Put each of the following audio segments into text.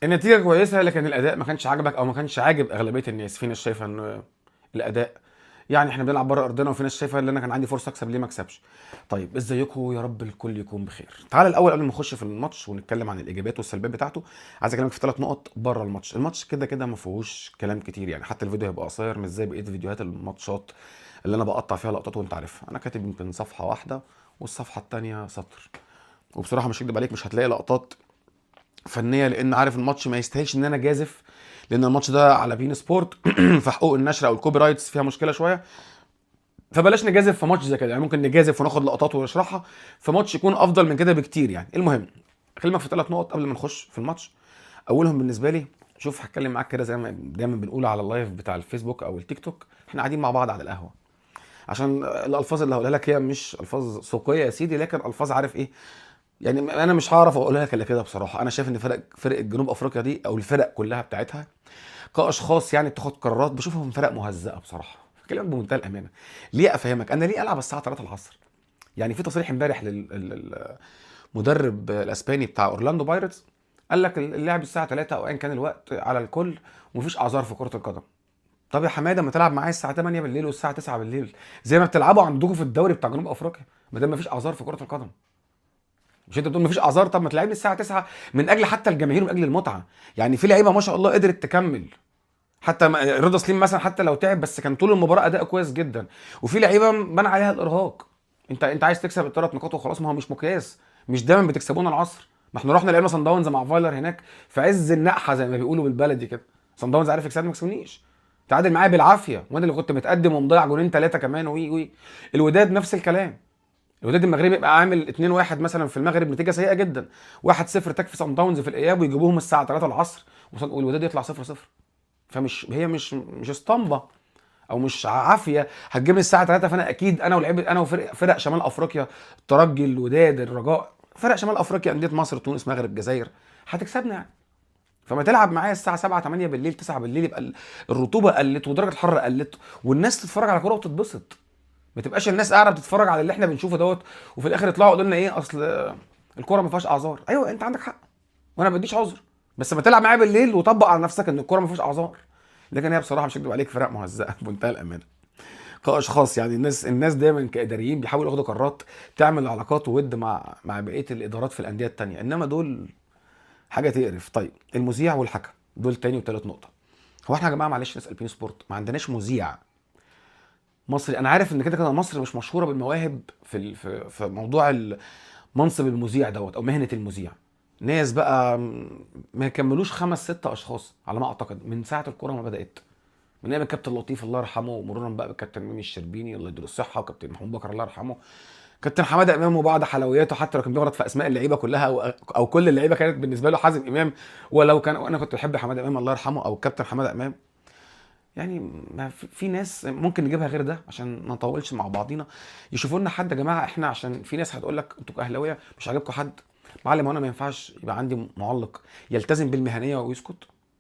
النتيجة كويسة لكن الاداء ما كانش عاجبك او ما كانش عاجب اغلبية الناس. في ناس شايفه ان الاداء يعني احنا بنلعب بره ارضنا، وفي ناس شايفه ان انا كان عندي فرصة اكسب ليه ما اكسبش. طيب ازيكم؟ يا رب الكل يكون بخير. تعال الاول قبل ما نخش في الماتش ونتكلم عن الايجابيات والسلبيات بتاعته، عايز اكلمك في 3 نقط بره الماتش. الماتش كده كده ما فيهوش كلام كتير يعني، حتى الفيديو هيبقى قصير مش زي بقية فيديوهات الماتشات اللي انا بقطع فيها لقطات وانت عارفها. انا كاتب يمكن صفحة واحدة والصفحة الثانية سطر، وبصراحة مش هكدب عليك مش هتلاقي لقطات فنية، لان عارف الماتش ما يستاهلش ان انا جازف، لان الماتش ده على beIN Sport فحقوق النشر او ال copyrights فيها مشكلة شوية، فبلاش نجازف في ماتش زي كده. يعني ممكن نجازف وناخد لقطات ونشرحها في ماتش يكون افضل من كده بكتير يعني. المهم اكلمك في 3 نقط قبل ما نخش في الماتش. اولهم بالنسبة لي، شوف هتكلم معاك كده زي ما دايما بنقول على ال live بتاع الفيسبوك او التيك توك، احنا قاعدين مع بعض على القهوة، عشان الالفاظ اللي هقولها لك هي مش الفاظ سوقيه يا سيدي، لكن الفاظ عارف ايه يعني، انا مش هعرف اقولها لك الا كده بصراحة. انا شايف ان فرق جنوب افريقيا دي او الفرق كلها بتاعتها كاشخاص يعني بتاخد قرارات، بشوفهم فرق مهزأه بصراحة، بكلمك بمنتهى الامانة. ليه افهمك انا ليه العب الساعة 3 العصر؟ يعني في تصريح امبارح للمدرب الاسباني بتاع اورلاندو بايرتس، قال لك اللعب الساعة 3 او ايا كان الوقت على الكل ومفيش اعذار في كره القدم. طب يا حمادة ما تلعب معايا الساعة 8 بالليل والساعة 9 بالليل زي ما بتلعبوا عندكم في الدوري بتاع جنوب افريقيا، ما دام مفيش اعذار في كره القدم. مش انت بتقول مفيش اعذار؟ طب ما تلعبني الساعة 9 من اجل حتى الجماهير ومن اجل المتعة. يعني في لعيبة ما شاء الله قدرت تكمل، حتى رضا سليم مثلا حتى لو تعب بس كان طول المباراة اداء كويس جدا، وفي لعيبة بان عليها الارهاق. انت عايز تكسب ال3 نقاط وخلاص، ما هو مش مقياس، مش دايما بتكسبونا العصر. ما احنا رحنا لعبنا صن داونز مع فايلر هناك في عز النقحه زي ما بيقولوا بالبلدي كده، صن داونز عارف يكسبني ما كسبنيش، تعادل معايا بالعافية وانا اللي كنت متقدم ومضيع جونين 3 كمان. وي وي الوداد نفس الكلام، الوداد المغربي يبقى عامل 2-1 مثلا في المغرب نتيجة سيئه جدا، 1-0 تكفي صن داونز في الاياب ويجيبوهم الساعة 3 العصر والوداد يطلع 0-0. فمش هي مش اسطمبه او مش عافية هتجيبني الساعة 3، فانا اكيد انا ولعيبة انا وفرق فرق شمال افريقيا، الترجي الوداد الرجاء، فرق شمال افريقيا اندية مصر تونس مغرب الجزائر هتكسبنا يعني. فما تلعب معايا الساعة 7 8 بالليل 9 بالليل، يبقى الرطوبة قلت ودرجة الحرارة قلت والناس تتفرج على كورة وتتبسط، ما تبقاش الناس قاعدة بتتفرج على اللي احنا بنشوفه دوت وفي الاخر يطلعوا يقولوا لنا ايه اصل الكورة ما فيهاش اعذار. ايوه انت عندك حق وانا ما بديش عذر، بس ما تلعب معايا بالليل وطبق على نفسك ان الكورة ما فيهاش اعذار. لكن هي بصراحة مش هكدب عليك فرق مهزأه بمنتهى الامانة كاشخاص يعني. الناس دايما كاداريين بيحاولوا ياخدوا قرارات تعمل علاقات وود مع بقية الادارات في الاندية التانية، انما دول حاجة تقرف. طيب المذيع والحكم دول تاني وتالت نقطة. هو احنا يا جماعة معلش نسال beIN Sport، ما عندناش مذيع مصري؟ انا عارف ان كده كده مصر مش مشهورة بالمواهب في في في موضوع منصب المذيع دوت او مهنة المذيع. ناس بقى ما يكملوش 5 6 اشخاص على ما اعتقد من ساعة الكورة ما بدات، من ايام الكابتن لطيف الله يرحمه، ومرورا بقى بالكابتن ميمي الشربيني الله يديله الصحة، وكابتن محمود بكر الله يرحمه، كابتن حمادة امام وبعض حلوياته حتى لو كان بيغلط في اسماء اللعيبة كلها او كل اللعيبة كانت بالنسبة له حازم امام، ولو كان انا كنت بحب حمادة امام الله يرحمه او الكابتن حمادة امام. يعني ما في ناس ممكن نجيبها غير ده عشان ما نطولش مع بعضينا، يشوفوا لنا حد يا جماعة. احنا عشان في ناس هتقول لك انتوا اهلاويه مش عاجبكم حد. معلم انا ما ينفعش يبقى عندي معلق يلتزم بالمهنيه ويسكت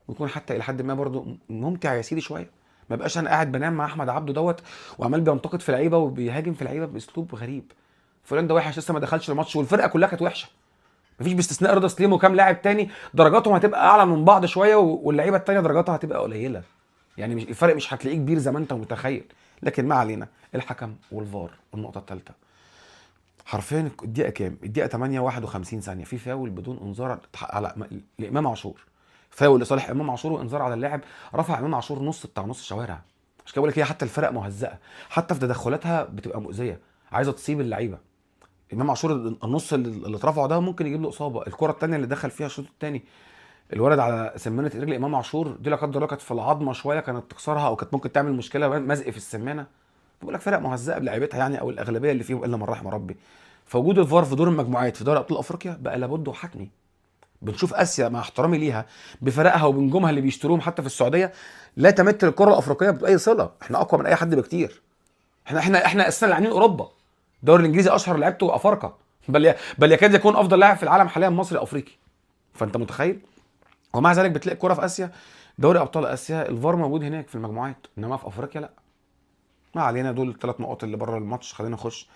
ويكون حتى الى حد ما برضه ممتع يا سيدي شوية، ما بقاش انا قاعد بنام مع احمد عبده دوت وعمال بينتقد في لعيبة وبيهاجم في لعيبة باسلوب غريب. فلان ده وحش لسه ما دخلش الماتش والفرقة كلها كانت وحشة، مفيش باستثناء رضا سليم وكام لاعب تاني درجاتهم هتبقى اعلى من بعض شوية واللعيبة التانية درجاتها هتبقى قليله، يعني مش الفرق مش هتلاقيه كبير زي ما انت متخيل. لكن ما علينا، الحكم والفار. النقطة الثالثة حرفيا الدقيقة كام؟ الدقيقة 8 51 ثانية في فاول بدون انذار على لامام عاشور، فاول لصالح امام عاشور وانذار على اللاعب، رفع امام عاشور نص بتاع نص الشوارع. عشان كده بقول لك هي حتى الفرق مهزأه، حتى في تدخلاتها بتبقى مؤذية، عايزه تصيب اللعيبة. امام عاشور النص اللي اترفعه ده ممكن يجيب له اصابه. الكره الثانية اللي دخل فيها الشوط الثاني الولد على سمانه رجل امام عاشور دي لا قدر الله كانت في العظمة شوية كانت تكسرها او كانت ممكن تعمل مشكلة مزق في السمانه. بقول لك فرق مهزأه بلعيبتها يعني او الاغلبية اللي فيهم الا من رحم ربي. فوجود الفار في دور المجموعات في دوري ابطال افريقيا بقى لابد وحتمي. بنشوف اسيا مع احترامي ليها بفرقها وبنجومها اللي بيشتروهم حتى في السعودية لا تمت الكره الافريقية باي صله، احنا اقوى من اي حد بكتير. احنا اساسا اللي عاملين اوروبا، الدوري الانجليزي اشهر لعيبته افارقه، بل يكاد يكون افضل لاعب في العالم حاليا مصري افريقي. فانت متخيل؟ ومع ذلك بتلاقي كرة في اسيا، دوري ابطال اسيا الفار موجود هناك في المجموعات، انما في افريقيا لا. ما علينا، دول ال3 نقط اللي بره الماتش. خلينا نخش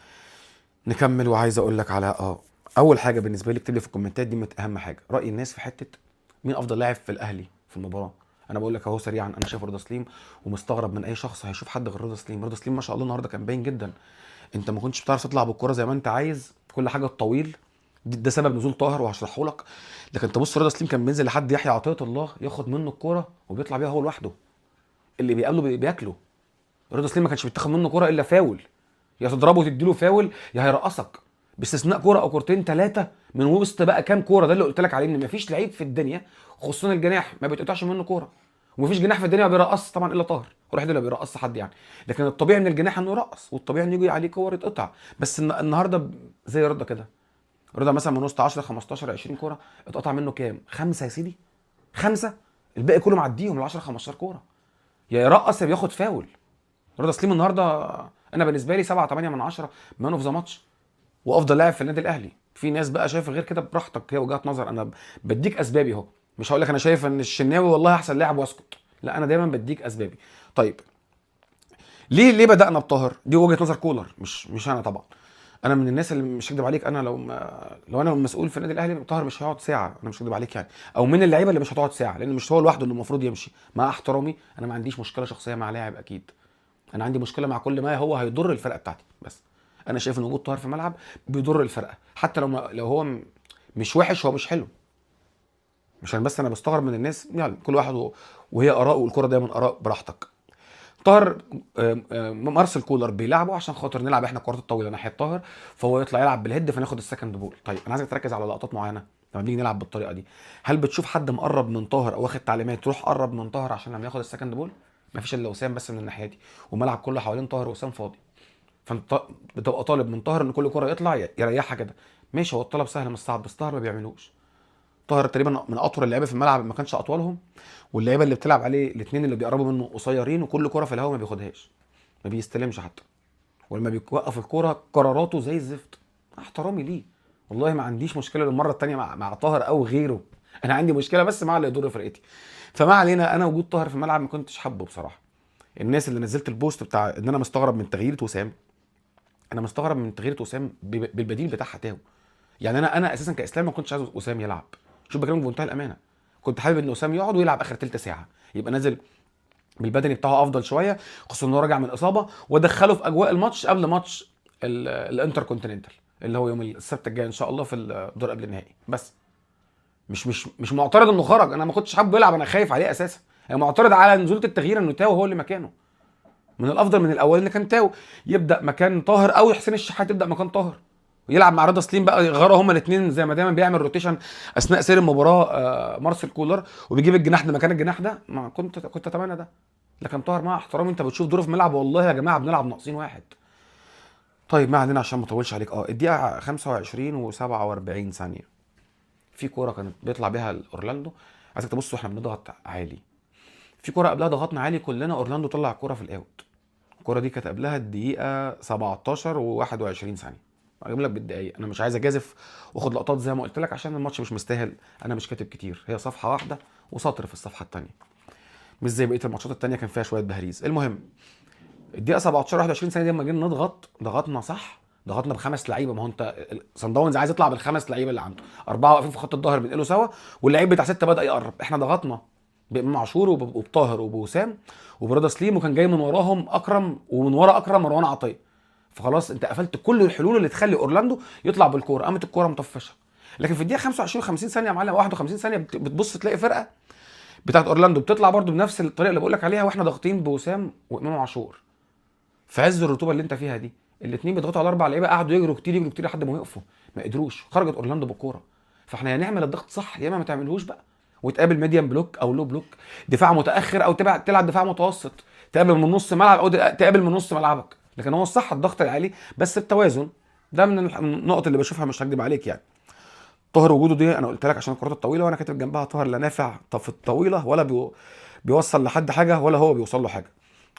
نكمل. وعايز اقول لك على اول حاجة بالنسبة لي اكتب لي في الكومنتات دي اهم حاجة راي الناس في حتة مين افضل لاعب في الاهلي في المباراة؟ انا بقول لك اهو سريعا، انا شايف رضا سليم، ومستغرب من اي شخص هيشوف حد غير رضا سليم. رضا سليم ما شاء الله النهارده كان باين جدا، انت ما كنتش بتعرف تطلع بالكرة زي ما انت عايز، كل حاجة الطويل ده سبب نزول طاهر وهشرحه لك. لكن تبص رضا سليم كان بينزل لحد يحيى عطية الله ياخد منه الكورة وبيطلع بيها هو لوحده، اللي بيقابله بياكله. رضا سليم ما كانش بيتاخد منه كورة الا فاول، يا تضربه وتديله فاول يا هيرقصك، باستثناء كورة او كورتين ثلاثة من وسط بقى كام كورة. ده اللي قلت لك عليه، ان مفيش لعيب في الدنيا خصوصا الجناح ما بيتقطعش منه كورة، ومفيش جناح في الدنيا ما بيرقص طبعا الا طاهر، هو الوحيد اللي ما بيرقصش حد يعني. لكن الطبيعي من الجناح انه يرقص، والطبيعي انه يجي عليه كور يتقطع. بس النهارده زي رضا كده، رضا مثلا من وسط 10 15 20 كورة اتقطع منه كام؟ 5 يا سيدي، 5، الباقي كله معديهم ال 10 15 كورة، يا يرقص يا بياخد فاول. رضا سليم النهارده انا بالنسبة لي 7 8 من 10 man of the match وافضل لاعب في النادي الاهلي. في ناس بقى شايفه غير كده، براحتك، هي وجهات نظر، انا بديك اسبابي اهو، مش هقول لك انا شايف ان الشناوي والله احسن لاعب واسكت، لا انا دايما بديك اسبابي. طيب ليه بدانا بطاهر؟ دي وجهه نظر كولر، مش انا طبعا. انا من الناس اللي مش هكدب عليك، انا لو انا مسؤول في النادي الاهلي طاهر مش هيقعد ساعة، انا مش هكدب عليك يعني، او من اللعيبة اللي مش هتقعد ساعة، لان مش هو لوحده اللي المفروض يمشي. مع احترامي انا ما عنديش مشكلة شخصية مع لاعب اكيد، انا عندي مشكلة مع كل ما هو هيضر الفرقة بتاعتي، بس انا شايف ان وجود طاهر في الملعب بيضر الفرقة، حتى لو هو مش وحش، هو مش حلو. عشان بس انا بستغرب من الناس يعني، كل واحد وهي اراء، والكره دايما اراء، براحتك. طاهر مارسيل كولر بيلعبه عشان خاطر نلعب احنا الكرات الطويلة ناحية طاهر، فهو يطلع يلعب بال head فناخد ال second ball. طيب انا عايزك تركز على لقطات معينة لما بنيجي نلعب بالطريقة دي. هل بتشوف حد مقرب من طاهر او واخد تعليمات تروح قرب من طاهر عشان لما ياخد ال second ball؟ مفيش الا وسام بس من الناحية دي، والملعب كله حوالين طاهر وسام فاضي. فانت بتبقى طالب من طاهر ان كل كره يطلع يريحها كده، ماشي، هو الطلب سهل مش صعب، بس طاهر ما بيعملوش. طاهر تقريبا من اطول اللعيبة في الملعب، ما كانش اطولهم، واللعيبة اللي بتلعب عليه الاثنين اللي بيقربوا منه قصيرين، وكل كره في الهواء ما بياخدهاش، ما بيستلمش حتى، ولما بيوقف الكورة قراراته زي الزفت. احترامي ليه والله، ما عنديش مشكلة للمرة الثانية مع طاهر او غيره، انا عندي مشكلة بس مع اللي يضر فرقتي. فما علينا، انا وجود طاهر في الملعب ما كنتش حابة بصراحة. الناس اللي نزلت ال post بتاع ان انا مستغرب من تغيير وسام، انا مستغرب من تغيير وسام بالبديل بتاعها تاو. يعني انا اساسا كاسلام ما كنتش عايز وسام يلعب، شوف بكلمك بمنتهى الامانة، كنت حابب ان وسام يقعد ويلعب اخر تلت ساعة، يبقى نازل بالبدني بتاعه افضل شوية، خصوصا ان هو راجع من اصابه، ودخله في اجواء الماتش قبل ماتش الانتر كونتيننتال اللي هو يوم السبت الجاي ان شاء الله في الدور قبل النهائي. بس مش معترض انه خرج، انا ما كنتش حابة يلعب، انا خايف عليه اساسا. انا معترض على نزوله التغيير انه تاو هو اللي مكانه. من الافضل من الاول ان كان تاو يبدا مكان طاهر، او حسين الشحات يبدا مكان طاهر، ويلعب مع رضا سليم بقى، يغيروا هما الاثنين زي ما دايما بيعمل rotation اثناء سير المباراة مارسيل كولر، وبيجيب الجناح ده مكان الجناح ده. ما كنت اتمنى ده، لكن طاهر مع احترامي انت بتشوف دوره في الملعب، والله يا جماعة بنلعب ناقصين واحد. طيب ما علينا عشان ما اطولش عليك. الدقيقة 25 و47 ثانية في كورة كانت بيطلع بيها اورلاندو، عايزك تبص واحنا بنضغط عالي. في كورة قبلها ضغطنا عالي كلنا، اورلاندو طلع الكورة في ال out. الكورة دي كانت قبلها الدقيقة 17 و21 ثانية، اجيب لك بالدقايق، انا مش عايز اجازف واخد لقطات زي ما قلت لك عشان الماتش مش مستاهل، انا مش كاتب كتير، هي صفحة واحدة وسطر في الصفحة الثانية، مش زي بقية الماتشات الثانية كان فيها شوية بهريز. المهم الدقيقة 17 21 ثانية دي لما جينا نضغط، ضغطنا صح، ضغطنا بخمس لعيبة. ما هو انت صن داونز عايز يطلع بالخمس لعيبة اللي عنده، 4 واقفين في خط الظهر بينقلوا سوا، واللعيب بتاع 6 بدا يقرب. احنا ضغطنا بامام عاشور وبطاهر وبوسام وبرضا سليم، وكان جاي من وراهم اكرم، ومن ورا اكرم مروان عطية. فخلاص انت قفلت كل الحلول اللي تخلي اورلاندو يطلع بالكورة، قامت الكورة مطفشه. لكن في الدقيقة 25 50 ثانية يا معلم، 51 ثانية بتبص تلاقي فرقه بتاعت اورلاندو بتطلع برده بنفس الطريقة اللي بقول لك عليها، واحنا ضاغطين بوسام وامام عاشور في عز الرطوبة اللي انت فيها دي، الاثنين بيضغطوا على 4 لعيبة، قعدوا يجروا كتير يجروا كتير لحد ما وقفوا، ما قدروش، خرجت اورلاندو بالكورة. فاحنا يا نعمل الضغط صح يا اما ما تعملهوش بقى، وتقابل medium block او low block، دفاع متاخر او تلعب دفاع متوسط، تقابل من نص ملعب او تقابل من نص ملعبك. لكن هو الصح الضغط العالي بس بتوازن. ده من النقط اللي بشوفها، مش هكدب عليك يعني. طاهر وجوده دي انا قلت لك عشان الكرات الطويلة، وانا كاتب جنبها طاهر لا نافع في الطويلة ولا بيوصل لحد حاجة ولا هو بيوصل له حاجة.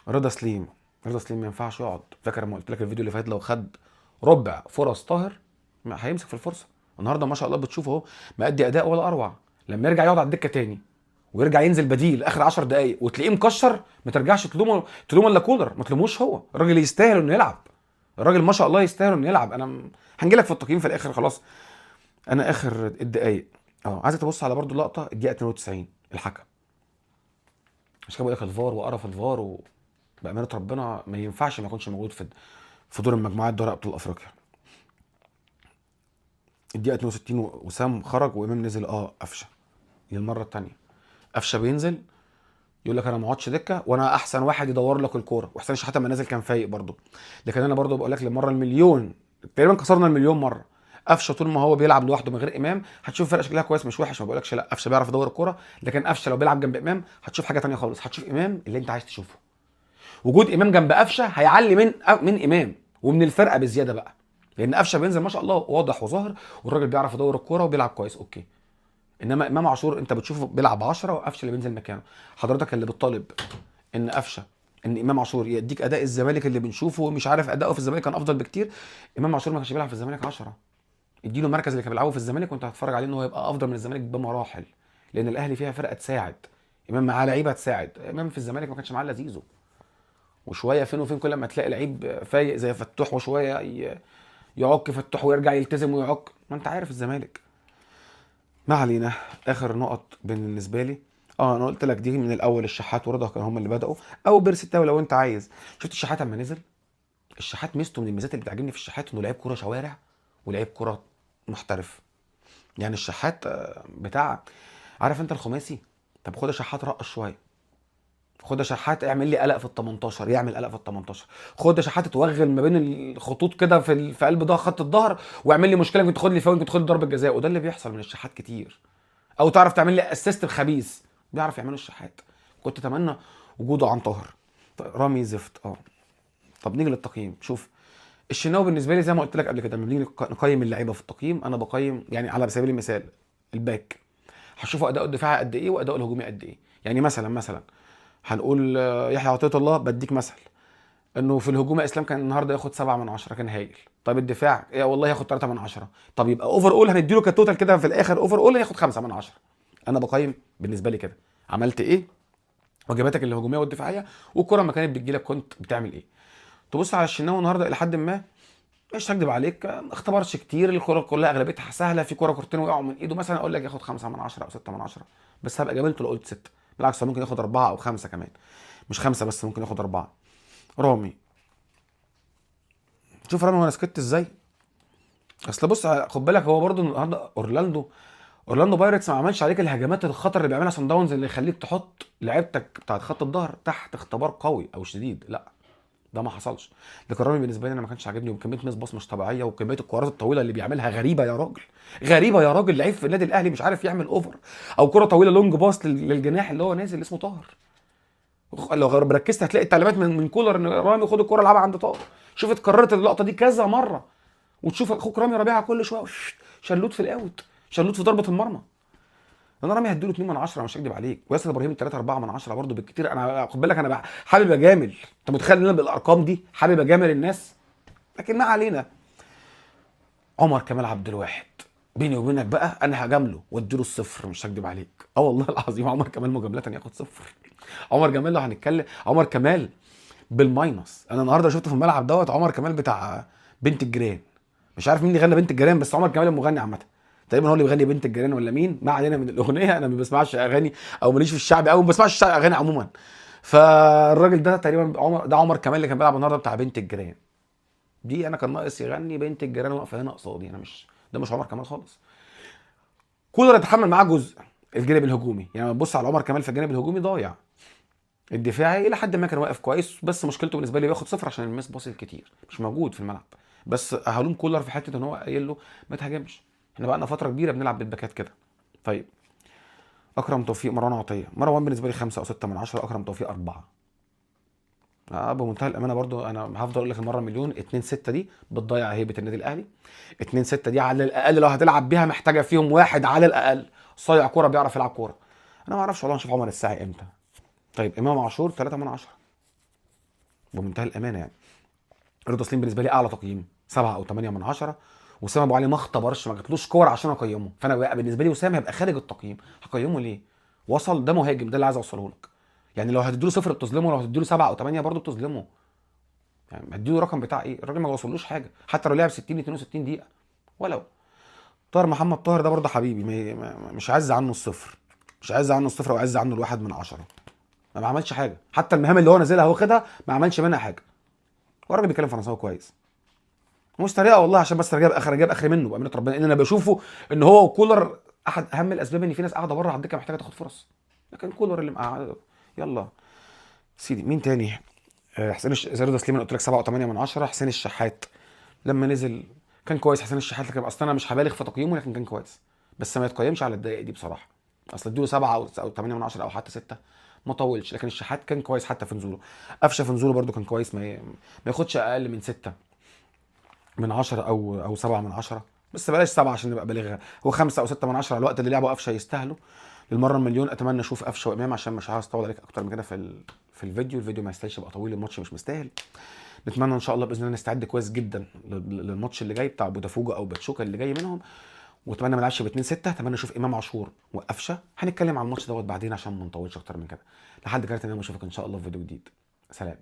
رضا سليم، رضا سليم ما ينفعش يقعد. فاكر لما قلت لك الفيديو اللي فات لو خد ربع فرص طاهر ما هيمسك في الفرصة. النهارده ما شاء الله بتشوفه اهو مأدي اداء ولا اروع. لما يرجع يقعد على الدكة تاني ويرجع ينزل بديل اخر 10 دقائق وتلاقيه مكشر، ما ترجعش تلومه الا كولر، ما تلوموش هو، الراجل يستاهل انه يلعب، الراجل ما شاء الله يستاهل انه يلعب. انا هنجي لك في التقييم في الاخر، خلاص انا اخر الدقائق. عايزك تبص على برضو لقطة الدقيقة 92 الحكم. مش كده بقول لك الفار وقرف الفار، وبامانه ربنا ما ينفعش ما يكونش موجود في دور المجموعات دوري ابطال افريقيا. الدقيقة 62 وسام خرج وامام نزل. قفشه للمرة الثانية، قفشه بينزل يقول لك انا ما اقعدش دكه وانا احسن واحد يدور لك الكورة، وحسين شحاته لما نزل كان فايق برضه. لكن انا برضه بقول لك للمرة المليون، تقريبا كسرنا المليون مرة، قفشه طول ما هو بيلعب لوحده من غير امام هتشوف فرقه شكلها كويس مش وحش، ما بقولكش لا، قفشه بيعرف يدور الكورة، لكن قفشه لو بيلعب جنب امام هتشوف حاجة ثانية خالص، هتشوف امام اللي انت عايز تشوفه. وجود امام جنب قفشه هيعلي من امام ومن الفرقة بزيادة بقى، لان قفشه بينزل ما شاء الله واضح وظاهر، والراجل بيعرف يدور الكورة وبيلعب كويس okay. انما امام عاشور انت بتشوفه بيلعب 10 وقفشه اللي بينزل مكانه. حضرتك اللي بتطالب ان قفشه، ان امام عاشور يديك اداء الزمالك اللي بنشوفه، مش عارف اداؤه في الزمالك كان افضل بكتير. امام عاشور ما كانش بيلعب في الزمالك 10، اديله المركز اللي كان بيلعبه في الزمالك وانت هتتفرج عليه ان هو يبقى افضل من الزمالك بمراحل، لان الاهلي فيها فرقه تساعد، امام معاه لعيبة تساعد. امام في الزمالك ما كانش معاه الا زيزو، وشوية فين وفين كل ما تلاقي لعيب فايق زي فتوح وشوية يعك فتوح ويرجع يلتزم ويعك، ما انت عارف الزمالك. ما علينا. اخر نقط بالنسبة لي، انا قلت لك دي من الاول، الشحات ورضا كانوا هم اللي بداوا، او بيرسي تاو لو انت عايز. شفت الشحات اما نزل؟ الشحات ميزته من الميزات اللي بتعجبني في الشحات انه لعيب كورة شوارع ولعيب كورة محترف. يعني الشحات بتاع، عارف انت الخماسي؟ طب خد شحات رقص شوية، خد شحات اعمل لي قلق في ال 18، يعمل قلق في ال 18، خد شحات اتوغل ما بين الخطوط كده في قلب ده خط الظهر واعمل لي مشكلة، ممكن تاخد لي فاول، ممكن تاخد لي ضربه جزاء، وده اللي بيحصل من الشحات كتير. او تعرف تعمل لي assist الخبيث، بيعرف يعمله الشحات. كنت اتمنى وجوده عن طاهر. رامي زفت. طب نيجي للتقييم. شوف الشناوي بالنسبة لي زي ما قلت لك قبل كده، لما بنيجي نقيم اللعيبة في التقييم، انا بقيم يعني على سبيل المثال ال back، هشوفوا اداؤه الدفاعي قد ايه واداؤه الهجومي قد ايه. يعني مثلا هنقول يحيى عطية الله، بديك مثل انه في الهجوم اسلام كان النهارده ياخد 7 من 10، كان هايل. طب الدفاع يا والله ياخد 3 من 10. طب يبقى overall هنديله ك total كده في الاخر overall هياخد 5 من 10. انا بقيم بالنسبة لي كده، عملت ايه، واجباتك الهجومية والدفاعيه، والكره ما كانت بتجيلك كنت بتعمل ايه. تبص على الشناوي النهارده الى حد ما، مش هكدب عليك، ما اختبرش كتير، الكره كلها اغلبيتها سهلة، في كره كورتين وقعوا من ايده مثلا، اقول لك ياخد 5 من 10 او 6 من 10، بس هبقى جاملته لو قلت 6، بالعكس ممكن ياخد 4 او 5 كمان، مش 5 بس، ممكن ياخد 4. رامي، شوف رامي وانا سكت ازاي. اصل بص خد بالك، هو برده النهارده اورلاندو بايرتس ما عملش عليك الهجمات الخطر اللي بيعملها صن داونز اللي يخليك تحط لعيبتك بتاعت خط الظهر تحت اختبار قوي او شديد، لا ده ما حصلش. لكن رامي بالنسبة لي انا ما كانش عاجبني، وكمية miss pass مش طبيعية، وكمية الكرات الطويلة اللي بيعملها غريبة يا راجل، غريبة يا راجل. لعيب في النادي الاهلي مش عارف يعمل over او كره طويلة long pass للجناح اللي هو نازل اللي اسمه طاهر. لو ركزت هتلاقي التعليمات من كولر ان رامي خد الكره العبها عند طاهر. شوف اتكررت اللقطة دي كذا مرة، وتشوف اخوك رامي ربيعة كل شوية شلوت في ال out، شلوت في ضربه المرمى. انا رامي هديله 2 من 10، مش هكدب عليك. وياسر ابراهيم 3 4 من 10 برضه بالكتير. انا خد بالك انا حابب اجامل، انت متخيل ان انا بالارقام دي حابب اجامل الناس، لكن ما علينا. عمر كمال عبد الواحد بيني وبينك بقى انا هجامله واديله الصفر، مش هكدب عليك. والله العظيم عمر كمال مجاملة ياخد صفر. عمر جمال لو هنتكلم عمر كمال بال minus، انا النهارده شفته في الملعب دوت عمر كمال بتاع بنت الجيران، مش عارف مين اللي غنى بنت الجيران، بس عمر كمال المغني عامة تقريبا هو اللي بيغني بنت الجيران ولا مين، ما علينا من الاغنية. انا ما بسمعش اغاني او ماليش في الشعب او ما بسمعش اغاني عموما. فالراجل ده تقريبا عمر، ده عمر كمال اللي كان بيلعب النهارده بتاع بنت الجيران دي. انا كان ناقص يغني بنت الجيران واقفة هنا قصادي، انا مش ده مش عمر كمال خالص. كولر اتحمل معاه جزء الجانب الهجومي، يعني بص على عمر كمال في الجانب الهجومي ضايع، الدفاعي الى حد ما كان واقف كويس، بس مشكلته بالنسبة لي بياخد صفر عشان ال miss pass الكتير مش موجود في الملعب. بس هلوم كولر في حتة ان هو قايل له ما تهاجمش، احنا بقى لنا فترة كبيرة بنلعب بالباكات كده. طيب اكرم توفيق، مروان عطية. مروان بالنسبة لي 5 او 6 من 10، اكرم توفيق 4. بمنتهى الامانة برضو انا هفضل اقول لك المرة مليون، 2 6 دي بتضيع هيبة النادي الاهلي. 2 6 دي على الاقل لو هتلعب بيها محتاجه فيهم واحد على الاقل صايع كورة بيعرف يلعب كورة. انا ما اعرفش والله نشوف عمر الساعي امتى. طيب امام عاشور 3 من 10 بمنتهى الامانة يعني. رضا سليم بالنسبة لي اعلى تقييم 7 او 8 من 10. وسام ابو علي ما اختبرش، ما جاتلوش كور عشان اقيمه، فانا بقى بالنسبة لي وسام هيبقى خارج التقييم. هقيمه ليه؟ وصل ده مهاجم، ده اللي عايز اوصله لك. يعني لو هتديله صفر بتظلمه، لو هتديله 7 او 8 برضه بتظلمه. يعني هتديله رقم بتاع ايه؟ الراجل ما وصلوش حاجة حتى لو لعب 60 62 دقيقة. ولو طاهر محمد طاهر ده برضه حبيبي، مش عايز عنه الصفر، مش عايز عنه الصفر وعايز عنه الواحد من 10. ما عملش حاجة، حتى المهام اللي هو نازلها واخدها ما عملش منها حاجة. هو الراجل بيتكلم فرنساوي كويس، مش طريقه والله، عشان بس جاب اخر جاب اخر منه بامانه ربنا. ان انا بشوفه ان هو وكولر احد اهم الاسباب ان في ناس قاعدة بره على الدكة محتاجه تاخد فرص، لكن كولر اللي مقعد. يلا سيدي مين تاني؟ حسين رضا سليمان قلت لك 7.8 من 10. حسين الشحات لما نزل كان كويس. حسين الشحات لكن اصل انا مش هبالغ في تقييمه، لكن كان كويس، بس ما يتقيمش على الدقائق دي بصراحة. اصل اديله 7 او 8 من 10 او حتى 6 ما طولش، لكن الشحات كان كويس حتى في نزوله. قفشه في نزوله برده كان كويس، ما ياخدش اقل من 6 من 10 او 7 من 10، بس بلاش 7 عشان نبقى بالغها. هو 5 او 6 من 10 على الوقت اللي لعبه قفشه يستاهلوا. للمرة المليون اتمنى اشوف قفشه وامام، عشان مش عاوز اطول عليك اكتر من كده في الفيديو. الفيديو ما يستاهلش يبقى طويل، الماتش مش مستاهل. نتمنى ان شاء الله باذن الله نستعد كويس جدا للماتش اللي جاي بتاع بوتافوجو او باتشوكا اللي جاي منهم، واتمنى ما نلعبش ب 2 6. اتمنى اشوف امام عاشور وقفشه. هنتكلم عن الماتش دوت بعدين عشان ما نطولش اكتر من كده. لحد كده تمام، واشوفك ان شاء الله في فيديو جديد. سلام.